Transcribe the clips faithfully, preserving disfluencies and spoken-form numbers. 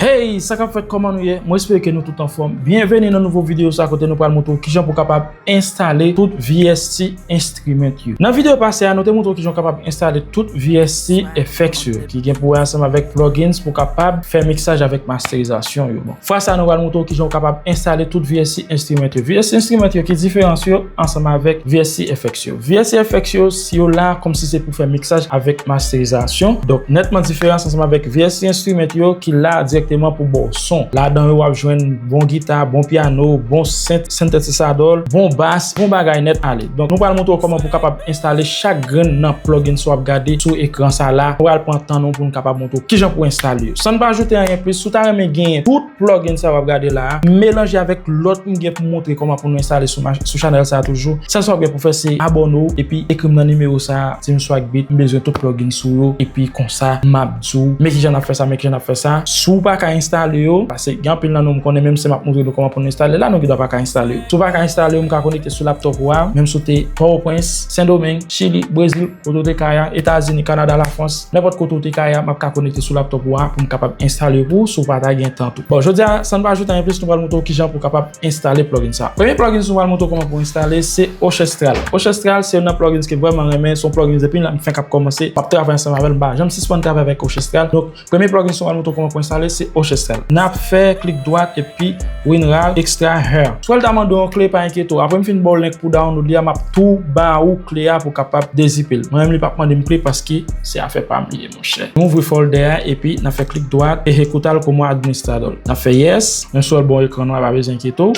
Hey, sa k ap fèt, kòman nou ye? Mwen espere ke nou tout anfòm. Byenveni nan nouvo videyo sa kote nou pral montre w kijan pou w kapab enstale tout V S T instrument yo. Nan videyo pase a, nou te montre w kijan w kapab enstale tout V S T effects yo, ki gen pou wè ansanm avèk plugins pou w kapab fè miksaj avèk masterizasyon yo. Bon, fwa sa a, nou pral montre w kijan w kapab enstale tout V S T instrument yo. V S T instrument yo, ki diferans yo ansanm avèk V S T effects yo? V S T effects yo, si yo la kòmsi se pou fè miksaj avèk masterizasyon. Donk, nètman diferans ansanm avèk V S T instrument yo ki la dirèkteman pou ba w son. Ladan yo, w ap jwenn bon gita, bon pyano, bon synth, synthesizer, bon bas, bon bagay nèt ale. Donk, nou pral montre w kòman pou w kapab enstale chak grenn nan plugin sa w ap gade sou ekran sa la. Nou pral pran tan nou pou nou kapab montre w kijan pou enstale yo. San n pa ajoute anyen plis, si w ta renmen genyen tout plugin sa w ap gade la a, melanje avèk lòt m gen pou montre kòman pou nou enstale sou, sou chanèl sa a toujou. Sèl sa w ap gen pou fè se abòne w epi ekri m nan nimewo sa a, di m Swagbeat, m bezwen tout plugin sou yo, epi konsa m ap di w men kijan n ap fè sa, men kijan n ap fè sa. Si w pa ka enstale yo, paske gen anpil nan nou m konnen menm si m ap montre nou kòman pou nou enstale la, nou gendwa pa ka enstale yo. Si w pa ka enstale yo, m ka konekte sou laptop ou a, menm si w te Pòtoprens, Sendomeng, Chili, Brezil, kote w te ka ye a, Etazini, Kanada, Lafrans, nenpòt kote w te ka ye a, m ap ka konekte sou laptop ou a pou m kapab enstale yo pou w si w pa ta gen tan tou. Bon, jodi a, san n pa ajoute anyen plis, nou pral montre w kijan pou w kapab enstale plugin sa. Premye plugin nou pral montre w kòman pou w enstale, se Orchestral. Orchestral se youn nan plugins ke m vrèman renmen, se yon plugin depi m fenk ap kòmanse, m ap travay ansanm avè l, m pa janm sispann travay avèk Orchestral. Donk, premye plugin nou pral montre w kòman pou w enstale, se Orchestral. N ap fè klik dwat epi WinRAR Extra Hair. Si w ta mande w yon kle, pa enkyete w. Apre m fin ba w link pou download li a, m ap tou ba ou kle a pou w kapab dezipe l. Mwen menm, li p ap mande m kle paske se afè pa m li ye, monchè. Nou ouvri folder a epi n ap fè klik dwat, ejecutar como administrador. N ap fè yes. Menm si w wè l ba w ekran nwa, pa bezwen enkyete w.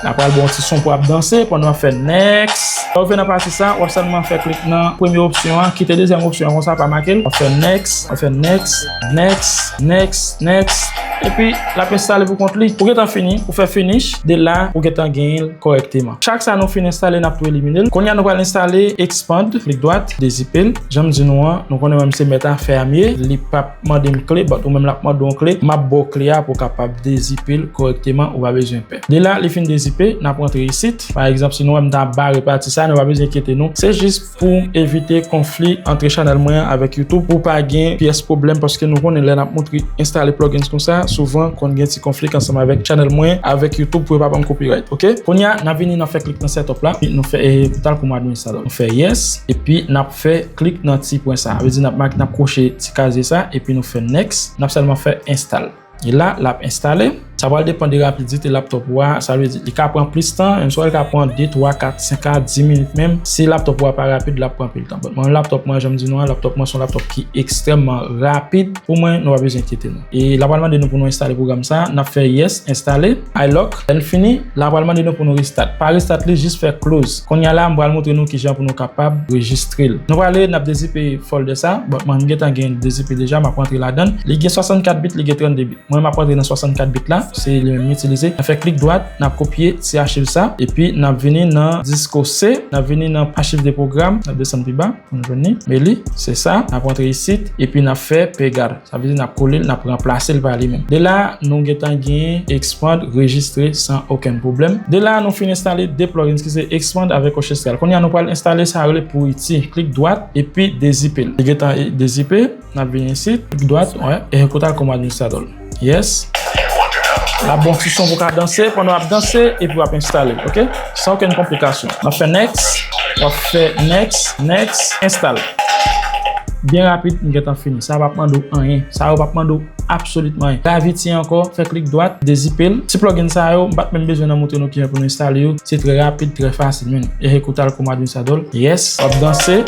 N ap pral ba w yon ti son pou w ap danse pandan w ap fè next. Lè w rive nan pati sa, w ap sèlman fè klik nan premye opsyon an, kite dezyèm opsyon an konsa, pa make l. W ap fè next, w ap fè next, next, next, next. Epi, l ap enstale pou kont li. Ou gentan fini, ou fè finish, de la, ou gentan genyen l kòrèkteman. Chak sa nou fin enstale, n ap tou elimine l. Kounye a, nou pral enstale Expand, klik dwat, dezipe l. Jan m di nou an, nou konnen mwen, m se mèt afè a m ye. Li p ap mande m kle, but ou menm l ap mande w kle. M ap ba w kle a pou w kapab dezipe l kòrèkteman, ou pa bezwen pè. De la, li fin dezipe, n ap rantre isit. Pa egzanp, si nou wè m ta bare pati sa, nou pa bezwen enkyete nou. Se jis pou evite konfli ant chanèl mwen an avèk YouTube, pou pa gen pyès pwoblèm, paske nou konnen lè n ap montre enstale plugins konsa, souvan konn gen ti konflik ansanm avèk chanèl mwen avèk YouTube pou yo pa ban m copyright, oke? Kounye a, n ap vini nan fè klik nan setup la, epi nou fè, eh, total pou mwen administratè. Nou fè yes, epi n ap fè klik nan ti pwen sa. Sa vle di n ap mak-, n ap kwoche ti kazye sa, epi nou fè next, n ap sèlman fè install. E la, l ap enstale. Sa pral depann de rapidite laptop ou a. Sa vle di, li ka pran plis tan, menm swa li ka pran de, twa, kat, senk a dis minit menm. Si laptop ou a pa rapid, l ap pran anpil tan. But mwen, laptop mwen, jan m di nou an, laptop mwen se yon laptop ki ekstrèmman rapid. Pou mwen, nou pa bezwen enkyete nou. E l ap pral mande nou pou nou enstale pwogram sa. N ap fè yes, enstale, iLok. Lè n fini, l ap pral mande nou pou nou restart. Pa restart li, jis fè close. Kounye a la, m pral montre nou kijan pou nou kapab rejistre l. Nou prale, n ap dezipe folder sa. But mwen, m gentan gen dezipe deja, m ap rantre ladan l. Li gen swasannkat bit, li gen trannde bit. Mwen, m ap rantre nan swasannkat bit la, se li menm m itilize. N ap fè klik dwat, n ap kopye ti achiv sa, epi n ap vini nan disk C, n ap vini nan achiv de pwogram, n ap desann pi ba pou nou jwenn li. Men li, se sa, n ap rantre isit, epi n ap fè pegar. Sa vle di n ap kole l, n ap ranplase l pa li menm. De la, nou gentan genyen Expand rejistre san okenn pwoblèm. De la, nou fin enstale de plugins ki se Expand avèk Orchestral. Kounye a, nou pral enstale sa yo rele Purity. Klik dwat, epi dezipe l. Li gentan, eh, dezipe. N ap vini isit, klik dwat, wè, ejecutar como administrador. Yes. L ap ba w ti son pou w ka danse, pandan w ap danse, epi w ap enstale l, oke? San okenn konplikasyon. N ap fè next, w ap fè next, next, install. Byen rapid, m gentan fini. Sa p ap mande w anyen. Sa yo p ap mande w absolitman anyen. Gravity ankò, fè klik dwat, dezipe l. Ti plugin sa yo, m pa t menm bezwen nan montre nou kijan pou nou enstale yo. Se trè rapid, trè fasil, menm. Ejecutar como administrador. Yes. W ap danse.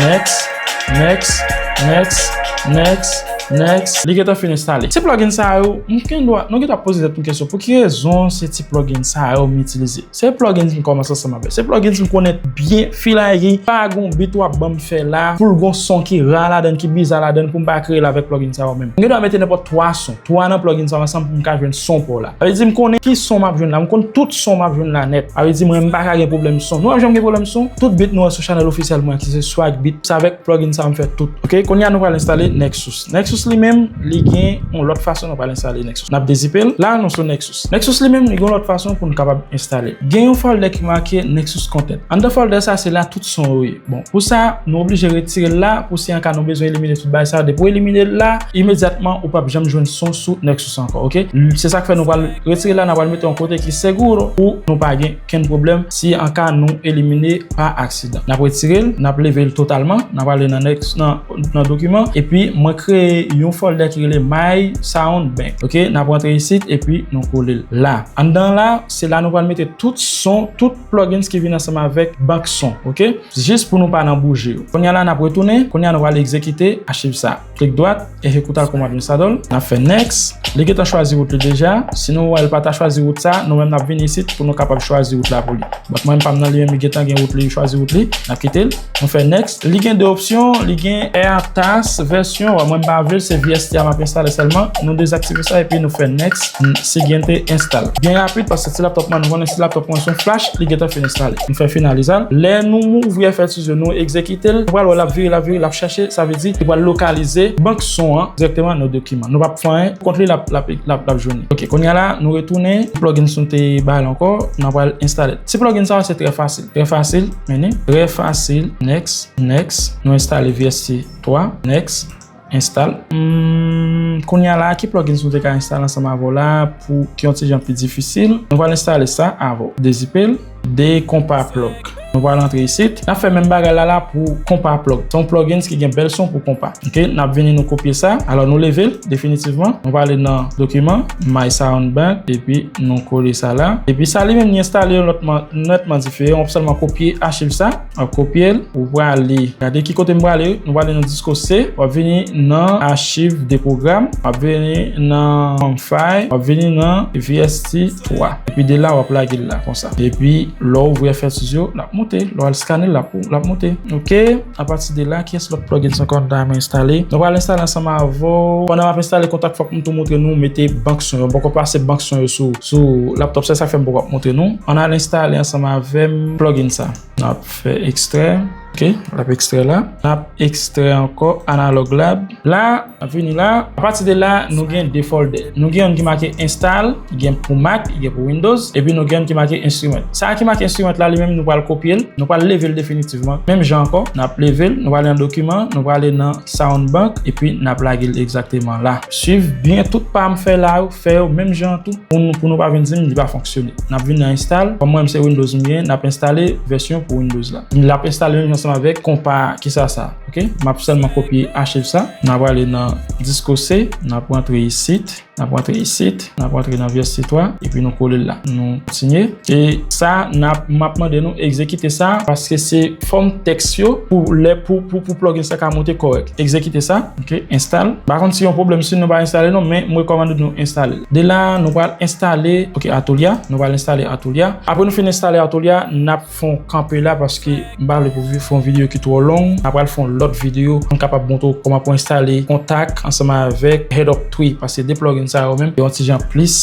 Next, next, next, next, next. Li gentan fin enstale. Ti plugin sa yo, m gendwa, nou gendwa poze tèt nou kesyon, pou ki rezon se ti plugin sa yo m itilize? Se plugins m kòmanse ansanm avè l. Se plugins m konnen byen, fil a egri, pa gon beat w ap ban m fè la, pou l gon son ki ra ladan l, ki biza ladan l, pou m pa kreye l avèk plugin sa yo menm. M gendwa mete nenpòt twa son, twa nan plugin sa yo ansanm pou m ka jwenn son pa w la. Sa vle di m konnen ki son m ap jwenn la, m konn tout son m ap jwenn la nèt. Sa vle di mwen, m pa ka gen pwoblèm son. Nou p ap janm gen pwoblèm son. Tout beat nou wè sou chanèl ofisyèl mwen ki se Swagbeat, se avèk plugin sa yo m fè tout. Oke, kounye a nou pral enstale Nexus. Nexus Li menm, li gen yon lòt fason nou pral enstale Nexus. N ap dezipe l. La, nou sou Nexus. Nexus li menm, li gen yon lòt fason pou n kapab enstale l. Gen yon folder ki make Nexus Content. Anndan folder sa, se la tout son yo ye. Bon, pou sa, nou oblije retire l la, pou si an ka nou bezwen elimine tout bagay sa, depi w elimine l la, imedyatman, ou p ap janm jwenn son sou Nexus ankò, oke? Se sa k fè nou pral retire l la, n a pral mete yon kote ki seguro pou nou pa gen kenn pwoblèm si an ka nou elimine pa aksidan. N ap retire l, n ap leve l totalman, n ap ale nan Nex, nan, nan dokiman, epi mwen kreye yon folder ki rele My Sound Bank, oke? N ap rantre isit, epi nou kole l la. Anndan la, se la nou pral mete tout son, tout plugins ki vin ansanm avèk bank son, oke? Jis pou nou pa nan bouje yo. Kounye a la, n ap retounen, kounye a nou pral egzekite achiv sa. Klik dwat, executar como administrador. N ap fè next. Li gentan chwazi wout li deja. Si nou wè l pa ta chwazi wout sa, nou menm n ap vin isit pou nou kapab chwazi wout la pou li. Donk mwen pa m nan li menm, li gentan gen wout li, li chwazi wout li. N ap kite l. Nou fè next. Li gen de opsyon, li gen AirTags vèsyon. Mwen m pa vle l, se V S T a m ap enstale sèlman. Nou dezaktive sa epi nou fè next. Siguiente install. Byen rapid paske ti laptop mwen, nou konnen ti laptop mwen se yon flash, li gentan fin enstale. Nou fè finalize l. Lè nou ouvri F L Studio, nou egzekite l, nou pral wè l ap vire, l ap vire, l ap chèche, sa vle di li pral lokalize bank son an dirèkteman nan dokiman. Nou p ap fè anyen kont li, l ap, l ap, l ap, l ap jwenn li. Ok, kounye a la, nou retounen. Plugin nou te bay la ankò, nou pral enstale. Ti plugin sa se trè fasil, trè fasil, mennen, trè fasil, next, next. Nou enstale V S T twa, next, install. Hmm, kounye a la, ki plugins nou te ka enstale ansanm avè w la pou ki yon ti jan pi difisil? Nou pral enstale sa avè w. Dezipe l, de Compa Plug. Nou pral antre isit. N ap fè menm bagay la la pou Compa Plug. Se yon plugins ki gen bèl son pou konpa. Ok, n ap vini nou kopye sa. Alò, nou leve l definitivman. Nou pral ale nan dokiman, My Sound Bank, epi nou kole sa la. Epi sa li menm, li enstale yon lòt man-, nètman diferan. W ap sèlman kopye achiv sa. W ap kopye l. Ou prale, gade ki kote m prale, nou prale nan disko C, w ap vini nan achiv de pwogram, w ap vini nan file, w ap vini nan V S T twa. Epi de la, w ap lage l la, konsa. Epi, lè w ouvri F L Studio, l ap monte. Lè w al skane l, l ap, l ap monte. Ok, apati de la, kiyès lòt plugins ankò nou ta renmen enstale? Nou pral enstale ansanm avè w. Pandan m ap enstale kontak, fòk m tou montre nou mete bank son yo. M poko pase bank son yo sou, sou laptop, se sa k fè m poko ap montre nou. Ann al enstale ansanm avè m plugin sa. N ap fè ekstrè. Ok, l ap ekstrè la. N ap ekstrè ankò Analog Lab. La, n ap vini la. Apati de la, nou gen de folder. Nou gen youn ki make install, gen pou Mac, gen pou Windows, epi nou gen youn ki make instrument. Sa a ki make instrument la, li menm, nou pral kopye l, nou pral leve l definitivman. Menm jan ankò, n ap leve l, nou prale nan dokiman, nou prale nan Sound Bank, epi n ap lage l egzakteman la. Swiv byen tout pa m fè la yo, fè yo menm jan tou. Pou nou, pou nou pa vin di m li pa fonksyone. N ap vin nan install. Kòm mwen, se Windows m gen, n ap enstale vèsyon pou Windows la. L ap enstale menm jan ansanm avèk konpa, kisa sa. Ok? M ap sèlman kopye achiv sa. N ap ale nan disko C, n ap rantre isit, n ap rantre isit, n ap rantre nan V S T twa, epi nou kole l la. Nou kontinye. E sa, n ap, m ap mande nou egzekite sa, paske se fòm tèks yo pou lè, pou, pou, pou plugin sa ka monte kòrèk. Egzekite sa. Ok, install. M pa konn si yon pwoblèm si nou pa enstale non, men m rekòmande nou enstale l. De la, nou pral enstale, ok, Artulia. Nou pral enstale Artulia. Apre nou fin enstale Artulia, n ap fè yon kanpe la paske m pa vle pou vi-, fè yon videyo ki twò long. N ap pral fè yon lòt videyo pou n kapab montre w kòman pou enstale Kontakt ansanm avèk Head Up Three, paske de plugin sa yo menm, yo yon ti jan plis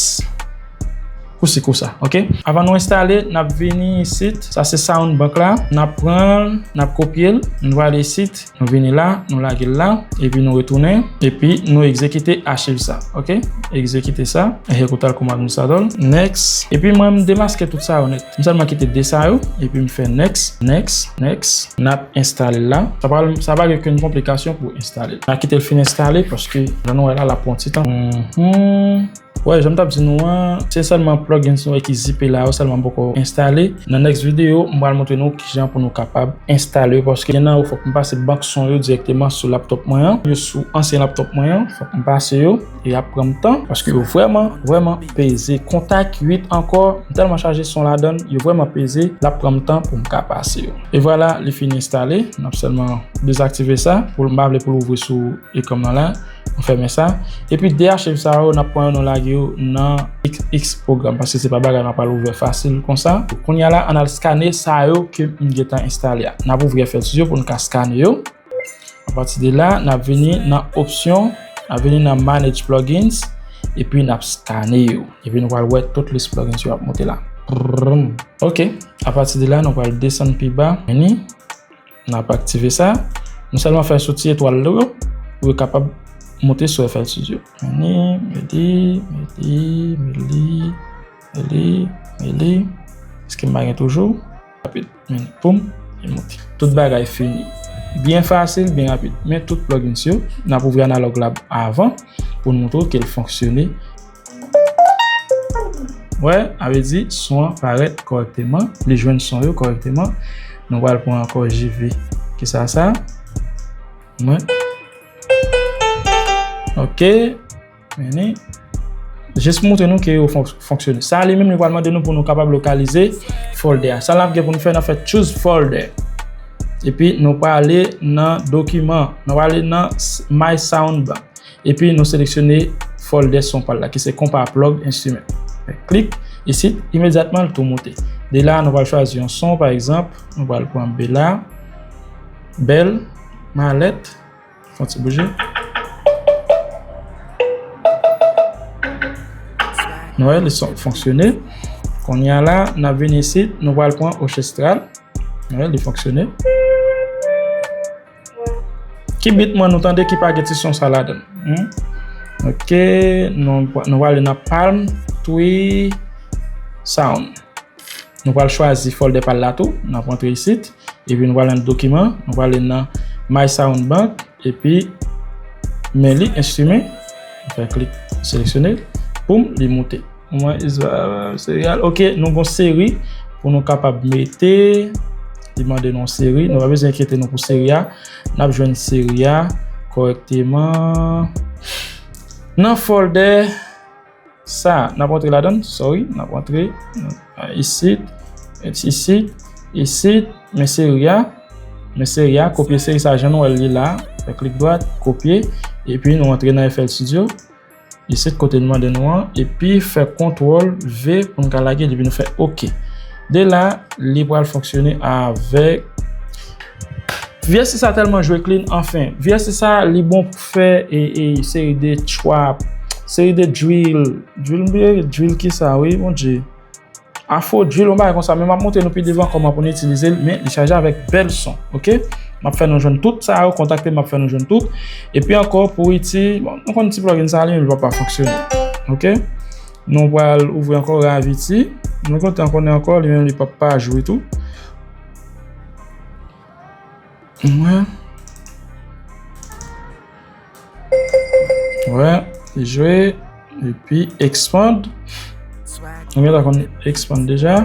kousi kousa, ok? Avan nou enstale, n ap vini isit. Sa se Sound Bank la. N ap pran l, n ap kopye l, nou prale isit. Nou vini la, nou lage l la, epi nou retounen, epi nou egzekite achiv sa, ok? Egzekite sa, ejecutar como administrador, next. Epi mwen, m demaske tout sa yo nèt. M sèlman kite de sa yo, epi m fè next, next, next. N ap enstale l la. Sa pa, sa pa gen okenn konplikasyon pou enstale l. N a kite l fin enstale, paske jan nou wè la, l ap pran ti tan. Mhm. Wè, jan m t ap di nou an, se sèlman plugins nou wè ki zipe la yo, sèlman m poko enstale. Nan next video, m pral montre nou kijan pou nou kapab enstale yo, paske gen nan yo fòk m pase bank son yo dirèkteman sou laptop mwen an. Yo sou ansyen laptop mwen an, fòk m pase yo. E y ap pran m tan, paske yo vrèman, vrèman peze. Kontakt uit ankò, m tèlman chaje son ladan l, yo vrèman peze, l ap pran m tan pou m ka pase yo. E vwala, li fin enstale. N ap sèlman dezaktive sa, pou m pa vle pou l ouvri sou ekran m nan la. Nou fèmen sa. Epi de achiv sa yo, n ap pran yo, nou lage yo nan X X pwogram, paske se pa bagay m ap pral ouvè fasil konsa. Kounye a la, ann al skane sa yo ke m gentan enstale a. N ap ouvri F L Studio pou n ka skane yo. Apati de la, n ap vini nan opsyon, n ap vini nan Manage Plugins, epi n ap skane yo. Epi nou pral wè tout lis plugins yo ap monte la. Prrrm. Ok, apati de la, nou pral desann pi ba. Vini. N ap aktive sa. Nou sèlman fè sou ti etwal yo pou yo kapab moute sou F L Studio. Meni, meli, meli, meli, meli, meli. Èske m pa gen toujou? Rapid. Meni, poum, li moute. Tout bagay fini. Byen fasil, byen rapid. Men tout plugins yo, n ap ouvri Analog Lab avan pou n montre w ke l fonksyone. Wè, a vle di son an parèt kòrèkteman, li jwenn son yo kòrèkteman. Nou pral pran ankò J V. Kisa sa? Mwen. Ok. Meni. Jis pou montre nou ke yo fonk-, fonksyone. Sa li menm, li pral mande nou pou nou kapab lokalize folder a. Sa n ap gen pou nou fè, n ap fè choose folder. Epi nou prale nan dokiman. Nou prale nan s-, My Sound Bank. Epi nou seleksyone folder son pa l la, ki se Compa Plug Instrument. Fè klik isit, imedyatman l tou moute. De la, nou pral chwazi yon son, pa egzanp, nou pral pran Bella, Bèl, Malèt, fè yon ti bouje. Nou wè, li son-, fonksyone. Kounye a la, n ap vin isit, nou pral pran Orchestral. Nou wè, li fonksyone. Ki beat mwen nou tande ki pa gen ti son sa ladan l? Hmm? Ok, nou, nou prale nan Palm Tree Sound. Nou pral chwazi folder pa l la tou, n ap rantre isit, epi nou prale nan dokiman, nou prale nan My Sound Bank, epi men li enstrimen, nou fè klik seleksyone, poum, li moute. Mwen, is, uh, serial. Ok, nou gon seri pou nou kapab mete. Li mande nou yon seri. Nou pa bezwen enkyete nou pou seri a. N ap jwenn seri a kòrèkteman. Nan folder sa, n ap rantre ladan l. Sorry, n ap rantre, uh, isit, isit, isit. Men seri a. Men seri a, kopye seri sa, jan nou wè l ye la. Fè klik dwat, kopye. Epi nou rantre nan F L Studio. Isit kote l mande nou an, epi fè kontwòl V pou n ka lage l, epi nou fè ok. De la, li pral fonksyone avèk V S C sa tèlman jwe clean, anfen. V S C sa, li bon pou fè e, e seri de trap, seri de drill. Drill, m bliye, drill kisa, wi, Bondye. Afro drill, yon bagay konsa, men m ap montre nou pi devan kòman pou nou itilize l, men li chaje avèk bèl son, ok? M ap fè nou jwenn tout sa yo, kontakte m, m ap fè nou jwenn tout. Epi ankò, pou Iti, bon, nou konn ti plugin sa, li menm, li p ap pa fonksyone, ok? Nou pral ouvri ankò Gravity. Nou kontan konnen ankò, li menm, li p ap pa jwe tou. Mwen. Wè, li jwe. Epi expand. Nou gentan konn expand deja.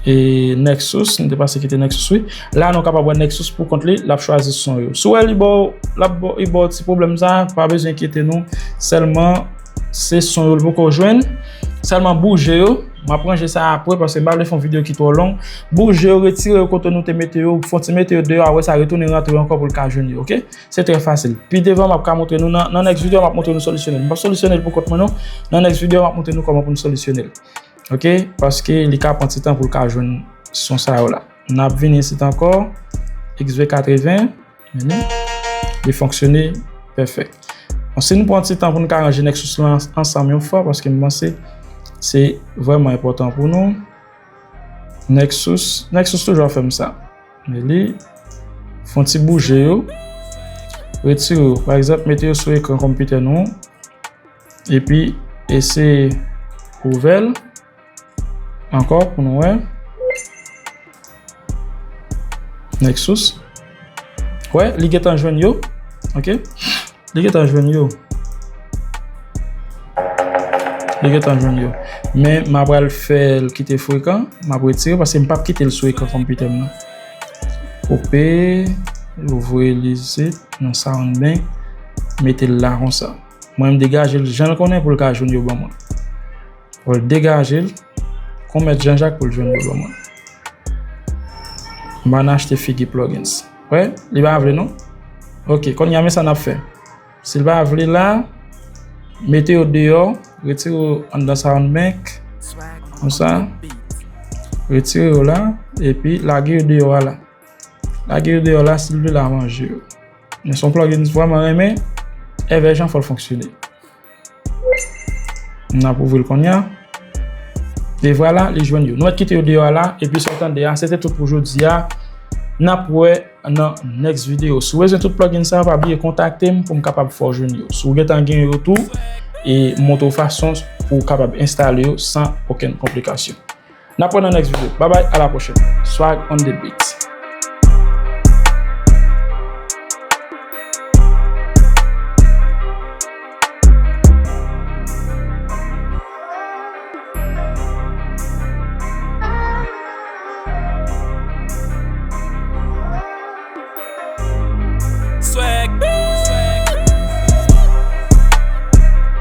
E Nexus, nou te pase kite Nexus, wi. La, nou kapab wè Nexus pou kont li, l ap chwazi son yo. Si w wè li ba w, l ap ba w, li ba w ti pwoblèm sa, pa bezwen enkyete nou. Sèlman, se son yo l poko jwenn. Sèlman bouje yo. M ap ranje sa apre paske m pa vle fè yon videyo ki twò long. Bouje yo, retire yo kote nou te mete yo, fè yon ti mete yo deyò, apre sa retounen rantre yo ankò pou l ka jwenn yo, ok? Se trè fasil. Pi devan, m ap ka montre nou nan, nan next video, m ap montre nou solisyone l. M p ap solisyone l pou kont mwen, non. Nan next video, m ap montre nou kòman pou nou solisyone l. Ok? Paske li ka pran ti tan pou l ka jwenn son sa yo la. N ap vini isit ankò. X V katreven. Men li, li fonksyone pèfèk. Bon, si nou pran ti tan pou nou ka ranje Nexus lan ansanm yon fwa, paske m panse se vrèman enpòtan pou nou. Nexus, Nexus toujou ap fè m sa. Men li, fè yon ti bouje yo. Retire yo. Pa egzanp, mete yo sou ekran konpitè nou. Epi, eseye ouvè l. Ankò, pou nou wè. Nexus. Wè, li gentan jwenn yo. Ok? Li gentan jwenn yo. Li gentan jwenn yo. Men, m ap pral fè l kite frekan. M ap retire paske m p ap kite l sou ekran konpitè m nan. Koupe, ouvri l isit, nan sound bank, mete l la konsa. Mwen, m degaje l jan l konnen pou l ka jwenn yo ban mwen. Fò l degaje l, kon mèt Janjak pou l jwenn yo ban mwen. M pa nan achte figi plugins. Wè, li pa vle non. Ok, kounye a men sa n ap fè. Si l pa vle la, mete yo deyò, retire yo anndan sound bank, konsa. Retire yo la, epi lage yo deyò a la. Lage yo deyò la, si l vle l a manje yo. Men se yon plugins vrèman renmen, Ever Jean fò l fonksyone. N ap ouvri l kounye a. E vwala, li jwenn yo. Nou mèt kite yo deyò a la, epi sa w tande a, se te tout pou jodi a. N ap wè nan next video. Si w bezwen tout plugin sa yo, pa bliye kontakte m pou m kapab fè w jwenn yo. Si w gentan gen yo tou, e montre w fason pou w kapab enstale yo san okenn konplikasyon. N ap wè nan next video. Bye bye, à la prochaine. Swag on the beat.